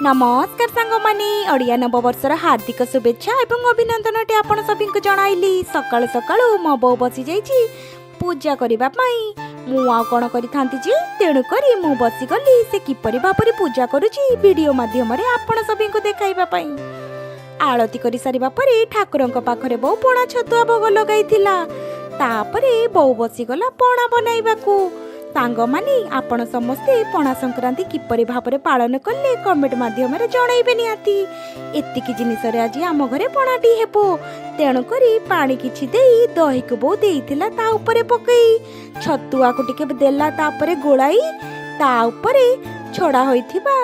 ନମସ୍କାର ସାଙ୍ଗମାନେ, ଓଡ଼ିଆ ନବବର୍ଷର ହାର୍ଦ୍ଦିକ ଶୁଭେଚ୍ଛା ଏବଂ ଅଭିନନ୍ଦନଟି ଆପଣ ସଭିଙ୍କୁ ଜଣାଇଲି। ସକାଳୁ ସକାଳୁ ମୋ ବୋଉ ବସିଯାଇଛି ପୂଜା କରିବା ପାଇଁ। ମୁଁ ଆଉ କ'ଣ କରିଥାନ୍ତି ଯେ? ତେଣୁକରି ମୁଁ ବସିଗଲି ସେ କିପରି ଭାବରେ ପୂଜା କରୁଛି ଭିଡ଼ିଓ ମାଧ୍ୟମରେ ଆପଣ ସଭିଙ୍କୁ ଦେଖାଇବା ପାଇଁ। ଆଳତି କରିସାରିବା ପରେ ଠାକୁରଙ୍କ ପାଖରେ ବୋଉ ପଣା ଛତୁଆ ଭୋଗ ଲଗାଇଥିଲା। ତାପରେ ବୋଉ ବସିଗଲା ପଣା ବନାଇବାକୁ। ସାଙ୍ଗମାନେ, ଆପଣ ସମସ୍ତେ ପଣା ସଂକ୍ରାନ୍ତି କିପରି ଭାବରେ ପାଳନ କଲେ, କମେଣ୍ଟ ମାଧ୍ୟମରେ ଜଣାଇବେ ନିହାତି। ଏତିକି ଜିନିଷରେ ଆଜି ଆମ ଘରେ ପଣାଟି ହେବ। ତେଣୁକରି ପାଣି କିଛି ଦେଇ ଦହିକୁ ବୋଉ ଦେଇଥିଲା ତା ଉପରେ ପକେଇ, ଛତୁଆକୁ ଟିକେ ଦେଲା, ତାପରେ ଗୋଳାଇ ତା ଉପରେ ଛଡ଼ା ହୋଇଥିବା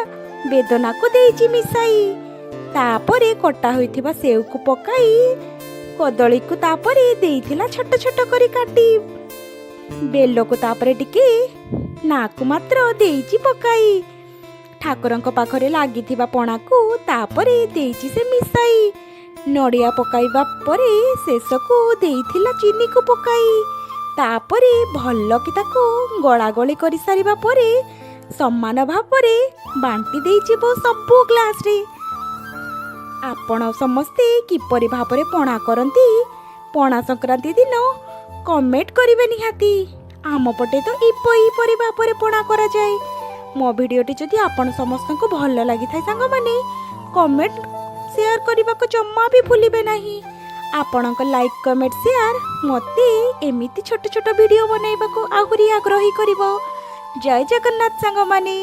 ବେଦନାକୁ ଦେଇଛି ମିଶାଇ। ତାପରେ କଟା ହୋଇଥିବା ସେଉକୁ ପକାଇ, କଦଳୀକୁ ତାପରେ ଦେଇଥିଲା ଛୋଟ ଛୋଟ କରି କାଟି, ବେଲକୁ ତାପରେ ଟିକେ ନାକୁ ମାତ୍ର ଦେଇଛି ପକାଇ। ଠାକୁରଙ୍କ ପାଖରେ ଲାଗିଥିବା ପଣାକୁ ତାପରେ ଦେଇଛି ସେ ମିଶାଇ। ନଡ଼ିଆ ପକାଇବା ପରେ ଶେଷକୁ ଦେଇଥିଲା ଚିନିକୁ ପକାଇ। ତାପରେ ଭଲକି ତାକୁ ଗଳାଗଳି କରିସାରିବା ପରେ ସମାନ ଭାବରେ ବାଣ୍ଟି ଦେଇଛି ବୋଉ ସବୁ ଗ୍ଲାସରେ। ଆପଣ ସମସ୍ତେ କିପରି ଭାବରେ ପଣା କରନ୍ତି ପଣା ସଂକ୍ରାନ୍ତି ଦିନ, କମେଣ୍ଟ କରିବେ ନିହାତି। ଆମ ପଟେ ତ ଏହିପରି ଭାବରେ ପଣା କରାଯାଏ। ମୋ ଭିଡ଼ିଓଟି ଯଦି ଆପଣ ସମସ୍ତଙ୍କୁ ଭଲ ଲାଗିଥାଏ ସାଙ୍ଗମାନେ, କମେଣ୍ଟ ସେୟାର କରିବାକୁ ଜମା ବି ଭୁଲିବେ ନାହିଁ। ଆପଣଙ୍କ ଲାଇକ୍, କମେଣ୍ଟ, ସେୟାର ମୋତେ ଏମିତି ଛୋଟ ଛୋଟ ଭିଡ଼ିଓ ବନାଇବାକୁ ଆହୁରି ଆଗ୍ରହୀ କରିବ। ଜୟ ଜଗନ୍ନାଥ ସାଙ୍ଗମାନେ।